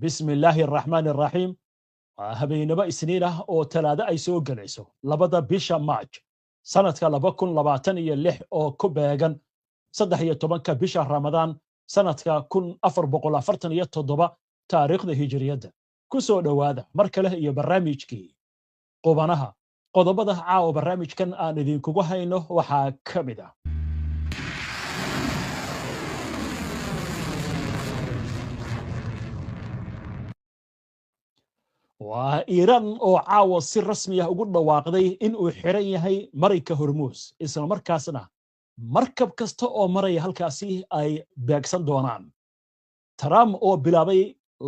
Bismi illaahi araxmaan araxiim. Waa habeenimo Isniin ah oo Talaado ay soo gelayso 2da bisha Maaj sanadka 2026, oo ku beegan 13-ka bisha Ramadaan sanadka 1447 taariikhda Hijiriyadda. Ku soo dhowaada mar kale iyo barnaamijkii Qubanaha. Qodobada caawa barnaamijkan aan idinkugu hayno waxaa ka mid ah: waa Iiraan oo caawa si rasmi ah ugu dhawaaqday in uu xiran yahay marinka Hormuus, isla markaasna markab kasta oo maraya halkaasi ay beegsan doonaan. Trump oo bilaabay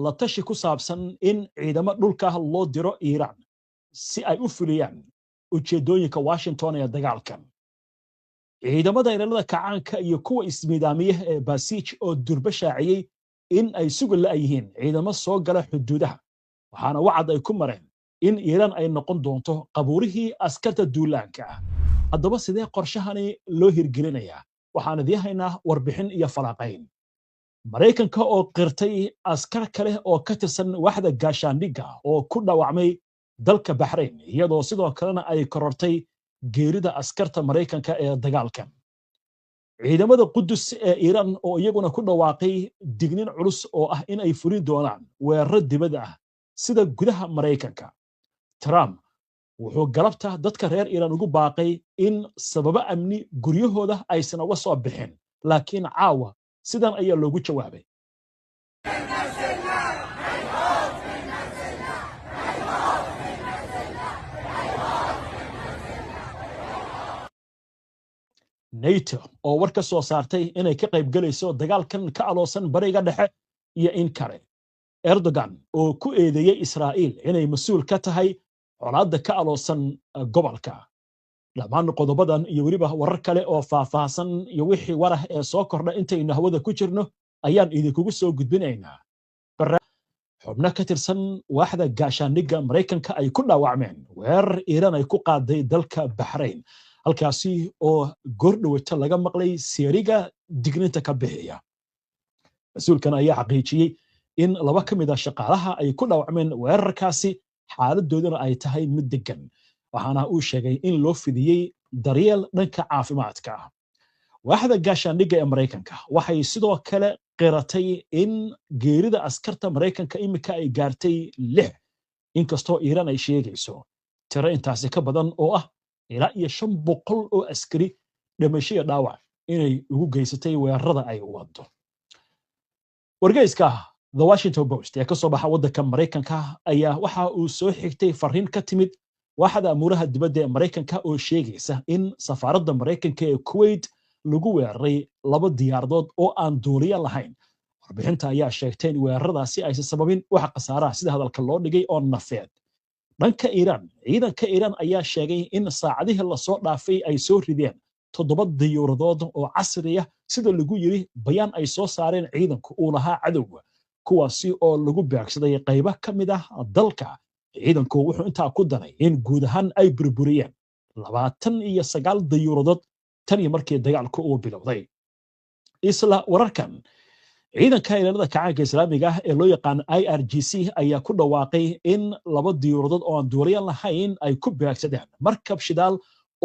la tashi ku saabsan in ciidamo dhulka loo diro Iiraan si ay u fuliyaan ujeeddooyinka Washington ee dagaalkan. Ciidamada ilaalada kacaanka iyo kuwa ismiidaamiya ee Basiij oo durba shaaciyey in ay sugi la'yihiin ciidamo soo gala xuduudaha, waxaana wacad ay ku mareen in Iiraan ay noqon doonto qabuurihii askarta duulaanka ah. Haddaba sidee qorshahani loo hirgelinayaa? Waxaan idiin haynaa warbixin iyo falaaqayn. Maraykanka oo qirtay askar kale oo ka tirsan waaxda gaashaandhigga oo ku dhaawacmay dalka Baxrayn, iyadoo sidoo kalena ay korortay geerida askarta Maraykanka ee dagaalkan. Ciidamada Qudus ee Iiraan oo iyaguna ku dhawaaqay dignin culus oo ah in ay fulin doonaan weeraro dibadda ah sida gudaha Maraykanka. Trump wuxuu galabta dadka reer Iiraan ugu baaqay in sababo amni guryahooda aysan uga soo bixin, laakiin caawa sidan ayaa loogu jawaabay. NATO oo war ka soo saartay inay ka qayb gelayso dagaalkan ka aloosan Bariga Dhexe iyo in kale. Erdogan oo ku eedeeyey Israa'iil inay mas-uul ka tahay colaadda ka aloosan gobolka. Dhammaan qodobadan iyo weliba warar kale oo faahfaahsan iyo wixii warah ee soo kordha intaynu hawada ku jirno ayaan idinkugu soo gudbinaynaa. Xubno ka tirsan waaxda gaashaandhigga Maraykanka ay ku dhaawacmeen weerar Iiraan ay ku qaaday dalka Baxrayn, halkaasi oo goordhowata laga maqlay seeriga digninta ka bixiya. Mas-uulkan ayaa xaqiijiyey in laba ka mid a shaqaalaha ay ku dhaawacmeen weerarkaasi, xaaladooduna ay tahay mid degan, waxaana uu sheegay in loo fidiyey daryeel dhanka caafimaadka ah. Waaxda gaashaandhigga ee Maraykanka waxay sidoo kale qiratay in geerida askarta Maraykanka iminka ay gaartay 6, inkastoo Iiraan ay sheegayso tiro intaasi ka badan oo ah ilaa iyo 500 oo askari dhimasho iyo dhaawac inay ugu geysatay weerarada ay wado. Wargeyska The Washington Post ee ka soo baxa waddanka Maraykanka ayaa waxa uu soo xigtay fariin ka timid waaxda amuuraha dibadda ee Maraykanka oo sheegaysa in safaaradda Maraykanka ee Kuwait lagu weeraray laba diyaaradood oo aan duuliyo lahayn. Warbixinta ayaa sheegtay in weeraradaasi aysan sababin wax khasaaraha, sida hadalka loo dhigay, oo nafeed. Dhanka Iiraan, ciidanka Iiraan ayaa sheegay in saacadihii lasoo dhaafay ay soo rideen 7 diyuuradood oo casri ah, sida lagu yiri bayaan ay soo saareen ciidanku uu lahaa cadowga, kuwaasi oo lagu beegsaday qaybo ka mid ah dalka. Ciidanku wuxuu intaa ku daray in guud ahaan ay burburiyeen 29 diyuuradood tan iyo markii dagaalku uu bilowday. Isla wararkan, ciidanka ilaalada kacaanka Islaamiga ah ee loo yaqaan IRGC ayaa ku dhawaaqay in laba diyuuradood oo aan duuliyo lahayn ay ku beegsadeen markab shidaal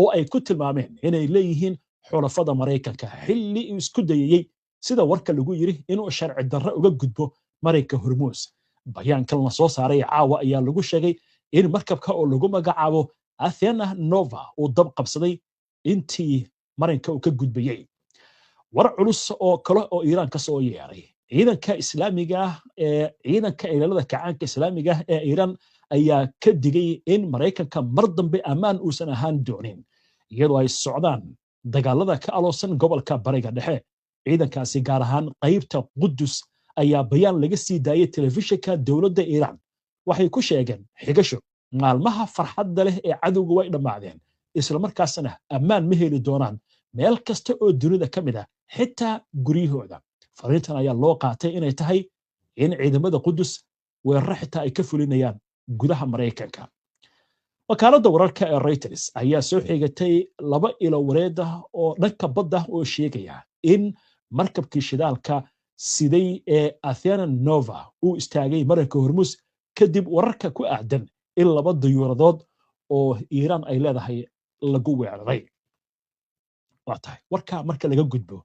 oo ay ku tilmaameen inay leeyihiin xulafada Maraykanka, xilli uu isku dayayey, sida warka lagu yiri, inuu sharci darro uga gudbo marinka Hormuus. Bayaankan la soo saaray caawa ayaa lagu sheegay in markabka oo lagu magacaabo Athena Nova uu dab qabsaday intii marinka uu ka gudbayey. War culus oo kale oo Iiraan ka soo yeeray: ciidanka Islaamiga ah ee ciidanka ilaalada kacaanka Islaamiga ah ee Iiraan ayaa ka digay in Maraykanka mar dambe ammaan uusan ahaan doonin iyadoo ay socdaan dagaalada ka aloosan gobolka Bariga Dhexe. Ciidankaasi, gaar ahaan qaybta Qudus, ayaa bayaan laga sii daayey telefishinka dowladda Iiraan waxay ku sheegeen xigasho: maalmaha farxadda leh ee cadowga way dhammaadeen, islamarkaasna ammaan ma heli doonaan meel kasta oo dunida ka mid ah, xitaa guryahooda. Fariintan ayaa loo qaatay inay tahay in ciidamada Qudus weeraro xitaa ay ka fulinayaan gudaha Maraykanka. Wakaaladda wararka ee Reuters ayaa soo xigatay laba ilo wareed ah oo dhanka badda oo sheegaya in markabkii shidaalka Siday ee Athena Nova uu istaagay marinka Hormuus kadib wararka ku aadan in laba dayuuradood oo Iiraan ay leedahay lagu weeraray. Waa tahay, warka marka laga gudbo,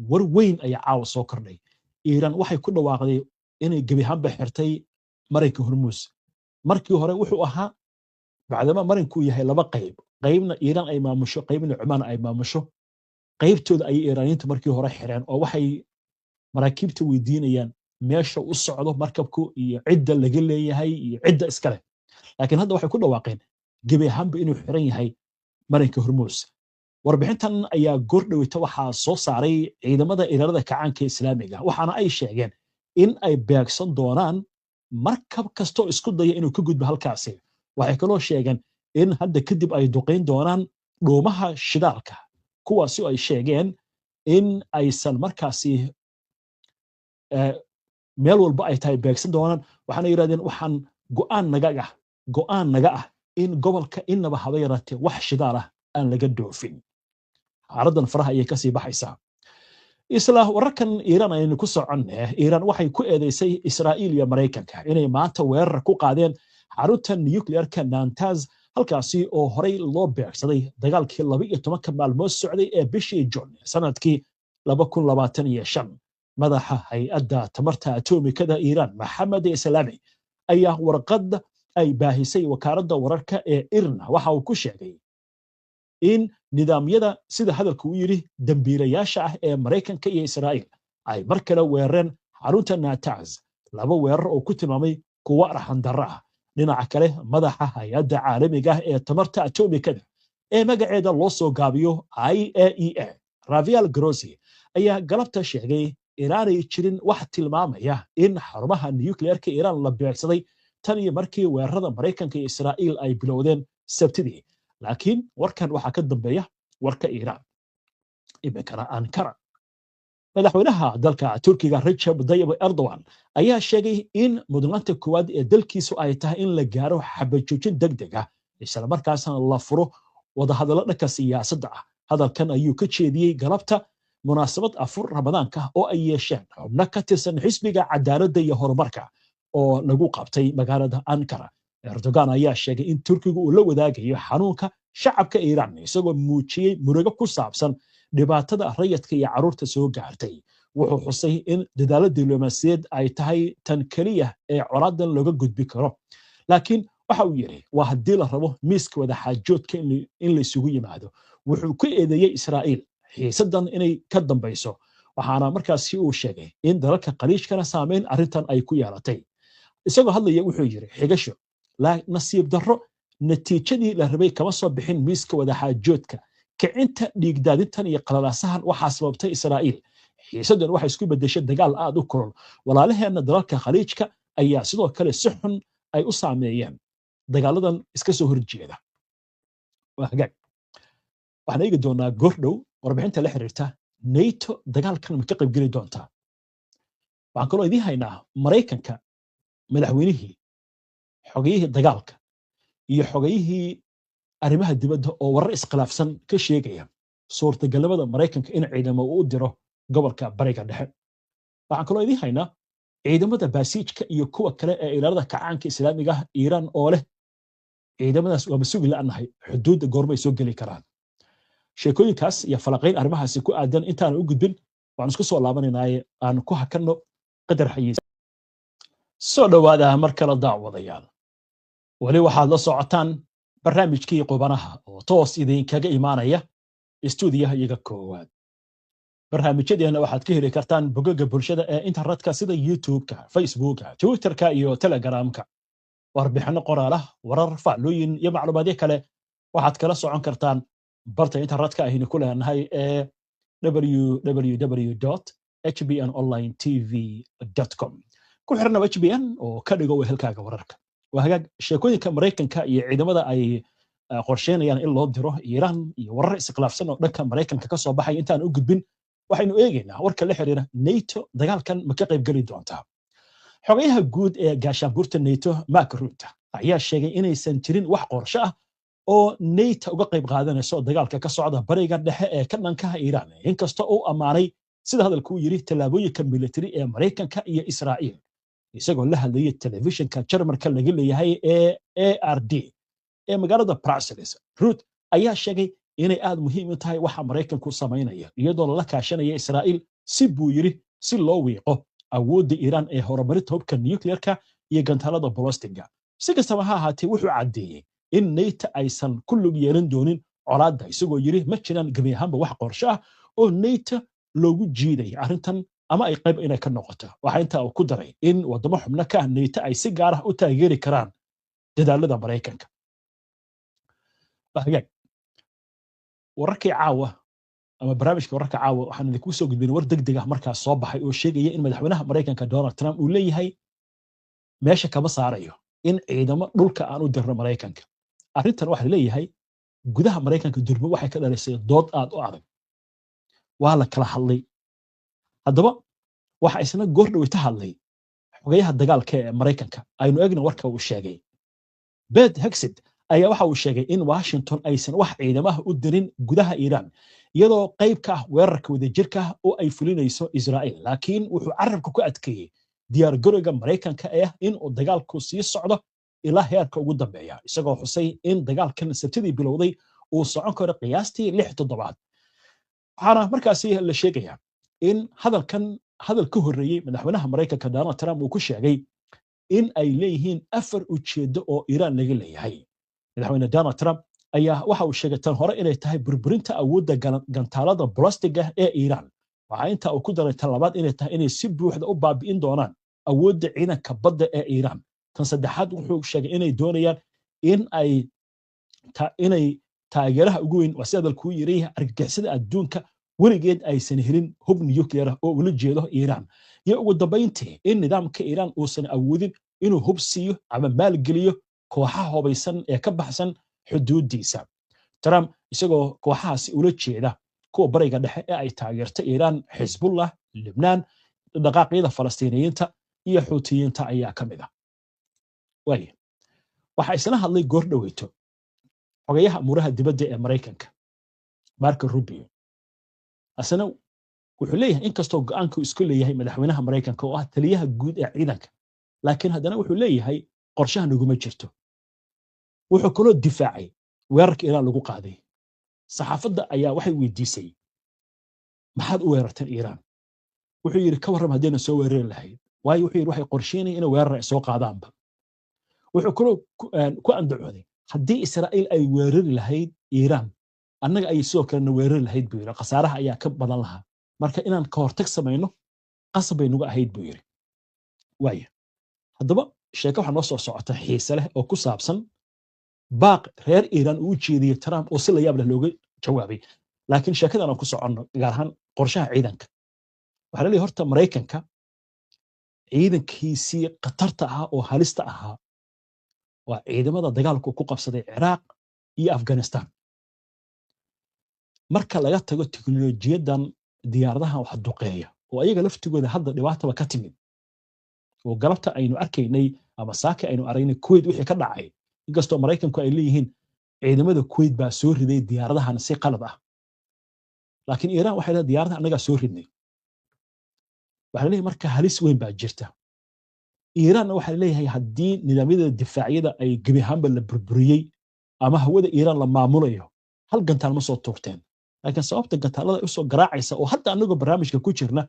war weyn ayaa caawa soo kordhay. Iiraan waxay ku dhawaaqday inay gebi ahaanba xirtay marinka Hormuus. Markii hore wuxuu ahaa, bacdama marinku yahay laba qayb, qaybna Iiraan ay maamusho, qaybna Cumaan ay maamusho, qaybtooda ayay Iiraaniyiintu markii hore xireen, oo waxay maraakiibta weydiinayaan meesha u socdo markabku iyo cidda laga leeyahay iyo cidda iskale. Laakiin hadda waxay ku dhawaaqeen gebi ahaanba inuu xiran yahay marinka Hormuus. Warbixintan ayaa goordhoweyta waxaa soo saaray ciidamada ilaalada kacaanka Islaamiga, waxaana ay sheegeen in ay beegsan doonaan markab kastoo isku daya inuu ka gudbo halkaasi. Waxay kaloo sheegeen in hadda kadib ay duqayn doonaan dhuumaha shidaalka, kuwaasi oo ay sheegeen in aysan markaasi meel walba ay tahay beegsan doonaan. Waxaana yidhahdeen, waxaan go'aan naga ah in gobolka inaba haba yaraatee wax shidaal ah aan laga dhoofin. Xaaladdan faraha ayay kasii baxaysaa. Isla wararkan Iiraan ayaynu ku soconne. Iiraan waxay ku eedeysay Israa'iil iyo Maraykanka inay maanta weerar ku qaadeen xarunta nuclearka Natanz, halkaasi oo horey loo beegsaday dagaalkii 12-ka maalmood socday ee bishii Juun sanadkii 2025. Madaxa hay-adda tamarta atomikada Iiraan, Maxamed Islaami, ayaa warqad ay baahisay wakaaladda wararka ee IRNA waxa uu ku sheegay in nidaamyada, sida hadalka uu yidhi, dambiilayaasha ah ee Maraykanka iyo Israa'iil ay mar kale weerareen xarunta Natanz, laba weerar oo ku tilmaamay kuwo arxandarro ah. Dhinaca kale, madaxa hay-adda caalamiga ah ee tamarta atomikada ee magaceeda loo soo gaabiyo IAEA, Rafael Grossi, ayaa galabta sheegay inaanay jirin wax tilmaamaya in xarumaha nuclearka Iiraan la beegsaday tan iyo markii weerarada Maraykanka iyo Israa'iil ay bilowdeen Sabtidii. Laakiin warkan waxaa ka dambeeya warka Iiraan. Iminkana Ankara. Madaxweynaha dalka Turkiga, Recep Tayyip Erdogan, ayaa sheegay in mudnaanta koowaad ee dalkiisu ay tahay in la gaaro xabajoojin degdeg ah, islamarkaasna la furo wadahadallo dhanka siyaasadda ah. Hadalkan ayuu ka jeediyey galabta munaasabad afur Ramadaanka oo ay yeesheen xubno ka tirsan Xisbiga Cadaaladda iyo Horumarka oo lagu qabtay magaalada Ankara. Erdogan ayaa sheegay in Turkigu uu la wadaagayo xanuunka shacabka Iiraan, isagoo muujiyey murugo ku saabsan dhibaatada rayadka iyo carruurta soo gaartay. Wuxuu xusay in dadaalo diblomaasiyadeed ay tahay tan keliya ee colaadan looga gudbi karo, laakiin waxa uu yidhi waa haddii la rabo miiska wadaxaajoodka in laysugu yimaado. Wuxuu ku eedeeyey Israa'iil xiisadan inay ka dambayso, waxaana markaasi uu sheegay in dalalka Khaliijkana saameyn arrintan ay ku yeelatay. Isagoo hadlaya wuxuu yidhi, xigasho: "Nasiib darro, natiijadii la rabay kama soo bixin miiska wadaxaajoodka. Kicinta dhiigdaadintan iyo qalalaasahan waxaa sababtay Israa'iil. Xiisaddan waxay isku beddeshay dagaal aad u kulul. Walaalaheenna dalalka Khaliijka ayaa sidoo kale si xun ay u saameeyeen dagaaladan iska soo horjeeda." Waa hagaag, waxaan eegi doonaa goordhow warbixinta la xiriirta NATO dagaalkan ma ka qaybgeli doontaa. Waxaan kaloo idiin haynaa Maraykanka madaxweynihii, xogayihii dagaalka iyo xogayihii arrimaha dibadda oo warar iskhilaafsan ka sheegaya suurtagalnimada Maraykanka in ciidamo uu u diro gobolka Bariga Dhexe. Waxaan kaloo idiin haynaa ciidamada Baasiijka iyo kuwa kale ee ilaalada kacaanka Islaamiga ah Iiraan oo leh ciidamadaas waaba sugi la'nahay, xuduudda goormay soo geli karaan. Sheekooyinkaas iyo falaqayn arrimahaasi ku aadan intaan u gudbin, waan isku soo laabanaynaaye aan ku hakanno qadar xayiis. Soo dhowaada mar kale, daawadayaal. Weli waxaad la socotaan barnaamijkii Qubanaha oo toos idinkaga imaanaya istuudiyaha iyaga koowaad. Barnaamijyadeenna waxaad ka heli kartaan bogaga bulshada ee internetka sida YouTube-ka, Facebooka, Twitterka iyo Telegramka. Warbixinno qoraalah, warar, faclooyin iyo macluumaadyo kale waxaad kala socon kartaan barta internetka aynu ku leenahay ee www hbn online tv com. Ku xirnaba HBN oo ka dhigo wehelkaaga wararka. Waa hagaag, sheekooyinka Maraykanka iyo ciidamada ay qorsheynayaan in loo diro Iiraan iyo warar iskhilaafsan oo dhanka Maraykanka ka soo baxay intaan u gudbin, waxaynu eegaynaa warka la xiriira NATO dagaalkan ma ka qaybgeli doontaa. Xogayaha guud ee gaashaanbuurta NATO, Mark Rutte, ayaa sheegay inaysan jirin wax qorshe ah oo NATO uga qayb qaadanayso dagaalka ka socda Bariga Dhexe ee ka dhankaha Iiraan, inkasta uu ammaanay. Sida hadalku uu yidhi, tallaabooyinka militari ee Maraykanka iyo Israa'iil. Isagoo la hadlayay telefishinka Jarmarka laga leeyahay ee ARD ee magaalada Brussels, Rutte ayaa sheegay inay aad muhiim u tahay waxa Maraykanku samaynaya, iyadoo lala kaashanaya Israa'iil, si buu yidhi si loo wiiqo awoodda Iiraan ee horumarinta hubka nuclearka iyo gantaalada bolostiga. Si kastaba ha ahaatee, wuxuu caddeeyey in NATO aysan ku lug yeelan doonin colaadda, isagoo yidhi ma jiraan gebi ahaanba wax qorsho ah oo NATO loogu jiidaya arrintan ama ay qayb inay ka noqoto. Waxaa intaa uu ku daray in waddamo xubno ka ah NATO ay si gaar ah u taageeri karaan dadaalada Maraykanka. Hagaag, wararkii caawa ama barnaamijka wararka caawa waxaan idinku soo gudbinay war degdeg ah markaas soo baxay oo sheegaya in madaxweynaha Maraykanka Donald Trump uu leeyahay meesha kama saarayo in ciidamo dhulka aan u dirno Maraykanka. Arrintan waxaa leeyahay gudaha Maraykanka durbo waxay ka dhalisay dood aad u adag, waa la kala hadlay. Haddaba waxa isna goor dhaweyta hadlay xogayaha dagaalka ee Maraykanka. Aynu egna warka uu sheegay. Pete Hegseth ayaa waxa uu sheegay in Washington aysan wax ciidamaha u dirin gudaha Iiraan, iyadoo qayb ka ah weerarka wadajirka ah oo ay fulinayso Israa'iil, laakiin wuxuu carabka ku adkeeyey diyaar garowga Maraykanka ee ah in uu dagaalku sii socdo ilaa heerka ugu dambeeya, isagoo xusay in dagaalkan Sabtidii bilowday uu socon karo qiyaastii 6 toddobaad. Waxaana markaasi la sheegayaa in hadalkan hadal ka horreeyey madaxweynaha Maraykanka Donald Trump uu ku sheegay in ay leeyihiin afar ujeeddo oo Iiraan laga leeyahay. Madaxweyne Donald Trump ayaa waxa uu sheegay tan hore inay tahay burburinta awoodda gantaalada balastiga ee Iiraan. Waxaa intaa uu ku daray tan labaad inay tahay inay si buuxda u baabi'in doonaan awoodda ciidanka badda ee Iiraan. Tan saddexaad wuxuu sheegay inay doonayaan inay taageeraha ugu weyn, waa si hadalkuu yiri, argagixisada adduunka weligeed aysan helin hub nuclear ah, oo ula jeedo Iiraan, iyo ugu dambayntii in nidaamka Iiraan uusan awoodin inuu hub siiyo ama maalgeliyo kooxaha hubaysan ee ka baxsan xuduudiisa. Trump isagoo kooxahaasi ula jeeda kuwa Bariga Dhexe ee ay taageerta Iiraan, Xisbullah Libnaan, dhaqaaqyada Falastiiniyiinta iyo Xuutiyiinta ayaa ka mid ah. Waaya, waxaa isla hadlay goor dhoweyto xogayaha amuuraha dibadda ee Maraykanka Marco Rubio. Asna wuxuu leeyahay inkastoo go'aanku isku leeyahay madaxweynaha Maraykanka oo ah taliyaha guud ee ciidanka, laakiin haddana wuxuu leeyahay qorshaha naguma jirto. Wuxuu kaloo difaacay weerarka Iiraan lagu qaaday. Saxaafadda ayaa waxay weydiisay, "Maxaad u weerarteen Iiraan?" Wuxuu yidhi, "Ka warram haddayna soo weerari lahayd?" Waayo, wuxuu yidhi, waxay qorsheynaya inay weerar ay soo qaadaanba. Wuxuu kaloo ku andacooday haddii Israa'iil ay weerari lahayd Iiraan, annaga ayay sidoo kalena weerari lahayd, buu yidhi. Khasaaraha ayaa ka badan lahaa, marka inaan ka hortag samayno qasab bay nagu ahayd, buu yidhi. Waaya, haddaba sheeko waxaa noo soo socota xiise leh oo ku saabsan baaq reer Iiraan uu u jeediyey Trump oo si la yaab leh looga jawaabay. Laakiin sheekadan aan ku soconno, gaar ahaan qorshaha ciidanka, waxaa la leeyahay horta Maraykanka ciidankiisii khatarta ahaa oo halista ahaa waa ciidamada dagaalku ku qabsaday Ciraaq iyo Afghanistan. Marka laga tago teknolojiyadan diyaaradaha wax duqeeya oo ayaga laftigooda hadda dhibaataba ka timid, oo galabta aynu arkaynay ama saaka aynu aragnay Kuwait wixii ka dhacay, inkastoo Maraykanku ay leeyihiin ciidamada Kuwait baa soo riday diyaaradahan si qalad ah, laakiin Iiraan waxay leedahay diyaaradaha annagaa soo ridnay. Waxaa leeyahay marka halis weyn baa jirta. Iiraanna waxaa leeyahay haddii nidaamyada difaacyada ay gebi ahaanba la burburiyey ama hawada Iiraan la maamulayo, hal gantaal ma soo tuurteen. Laakiin sababta gantaalada usoo garaacaysa oo hadda anagoo barnaamijka ku jirna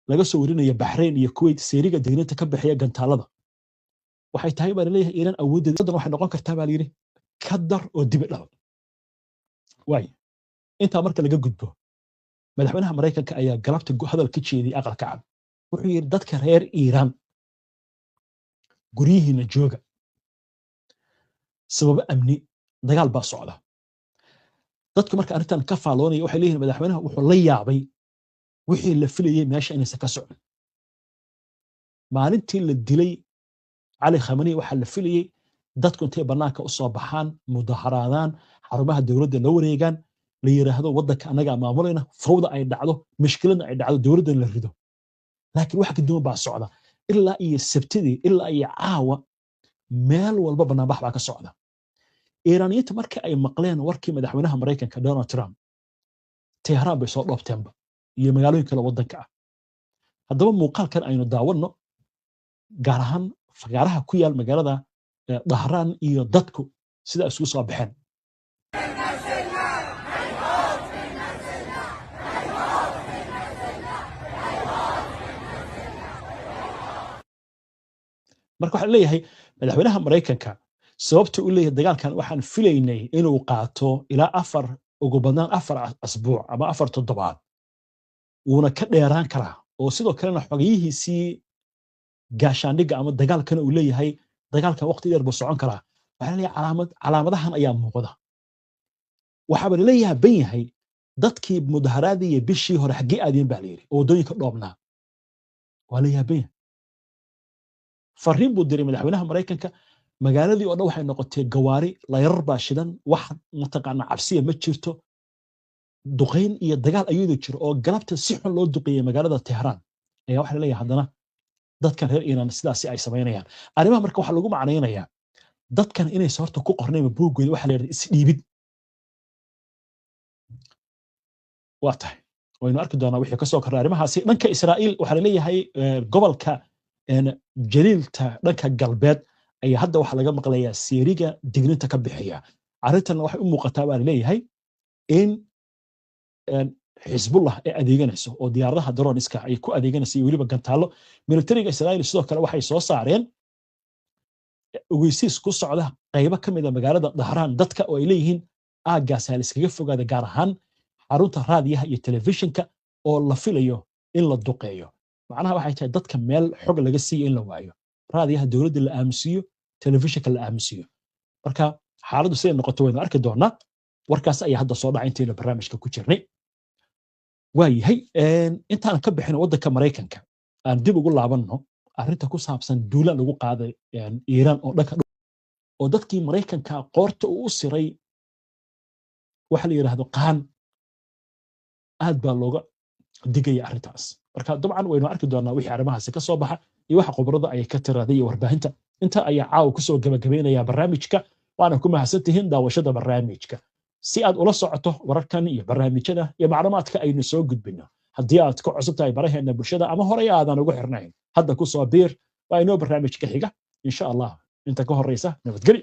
laga soo warinaya Baxrain iyo Kuwait seeriga digniinta ka bixiya gantaalada waxay tahay, baa laleeyahay, Iiraan awooddeeda waxay noqon kartaa, baa layidhi, ka dar oo dibi dhal. Waay, intaa marka laga gudbo, madaxweynaha Maraykanka ayaa galabta hadal ka jeediyey Aqalka Cad. Wuxuu yidhi dadka reer Iiraan, guryihiina jooga sababo amni, dagaal baa socda. Dadku marka arrintan ka faaloonaya waxay leeyihiin madaxweynaha wuxuu la yaabay wixii la filayey meesha inaysan ka socon. Maalintii la dilay Cali Khamani waxaa la filayey dadku intay bannaanka u soo baxaan, mudaharaadaan, xarumaha dowladda la wareegaan, la yidhaahdo waddanka annagaa maamulayna, fawda ay dhacdo, mushkiladna ay dhacdo, dowladdan la rido. Laakiin wax ka duwan baa socda. Ilaa iyo Sabtidii ilaa iyo caawa meel walba bannaanbax baa ka socda. Iiraaniyiinta marka ay maqleen warkii madaxweynaha Maraykanka Donald Trump, Tehraan bay soo dhoobteenba. Iyo magaalooyin kale waddanka ah. Haddaba muuqaalkan aynu daawanno, gaar ahaan fagaaraha ku yaal magaalada Dahraan iyo dadku sida isugu soo baxeen. Marka waxaa leeyahay madaxweynaha Maraykanka sababta u leeyahay dagaalkan waxaan filaynay inuu qaato ilaa 4, ugu badnaan 4 asbuuc ama 4 toddobaad, wuuna ka dheeraan karaa. Oo sidoo kalena xogayihiisii gaashaandhigga ama dagaalkana uu leeyahay dagaalkan waqti dheer buu socon karaa. Waxaa leeyahay calaamadahan ayaa muuqda. Waxaaba laleeyahay ban yahay dadkii mudaharaadii bishii hore xaggee aadeen baa layidhi oo waddooyinka dhoobnaa. Waa la yaaban yahay. Fariin buu diray madaxweynaha Maraykanka. Magaaladii oo dhan waxay noqotay gawaari layrar baa shidan, wax mataqaana cabsiya ma jirto. Duqayn iyo dagaal ayadoo jiro oo galabta si xun loo duqeeyey magaalada Tehraan ayaa waxaa laleeyahay haddana dadkan reer Iiraan sidaasi ay samaynayaan arrimaha. Marka waxaa lagu macnaynayaa dadkan inaysan horta ku qornayn buuggooda waxa la yidhahda isdhiibid. Waa tahay, waynu arki doonaa wixii kasoo kordha arrimahaasi. Dhanka Israa'iil waxaa laleeyahay gobolka Jaliilta dhanka galbeed ayaa hadda waxaa laga maqlayaa seeriga digninta ka bixiya. Arrintan waxay u muuqataa baa laleeyahay in Xisbullah ay adeeganayso oo diyaaradaha droniska ay ku adeeganayso iyo weliba gantaallo. Militariga Israa'iil sidoo kale waxay soo saareen ogeysiis ku socda qaybo ka mid a magaalada Dahraan dadka oo ay leeyihiin aaggaas ha la iskaga fogaada, gaar ahaan xarunta raadiyaha iyo telefishinka oo la filayo in la duqeeyo. Macnaha waxay tahay dadka meel xog laga siiyo in la waayo, raadiyaha dowladda la aamusiiyo, telefishinka la aamusiiyo. Marka xaaladdu siday noqoto waynu arki doonaa. Warkaas ayaa hadda soo dhacay intaynu barnaamijka ku jirnay. Waayahay, intaan ka bixin waddanka Maraykanka aan dib ugu laabanno arrinta ku saabsan duulaan lagu qaaday Iiraan oo dhanka oo dadkii Maraykanka qoorta uu u siray waxa la yidhaahdo qaan. Aad baa looga digaya arrintaas. Marka dabcan waynu arki doonaa wixii arrimahaasi ka soo baxa iyo waxa khubarada ay ka tiraday iyo warbaahinta. Inta ayaa caawa kusoo gabagabaynaya barnaamijka, waana ku mahadsantihiin daawashada barnaamijka. Si aad ula socoto wararkan iyo barnaamijyada iyo macluumaadka aynu soo gudbino, haddii aad ku cusub tahay baraheena bulshada ama horey aadan ugu xirnayn, hadda ku soo biir. Waa inoo barnaamijka xiga insha Allah. Inta ka horeysa, nabadgeli.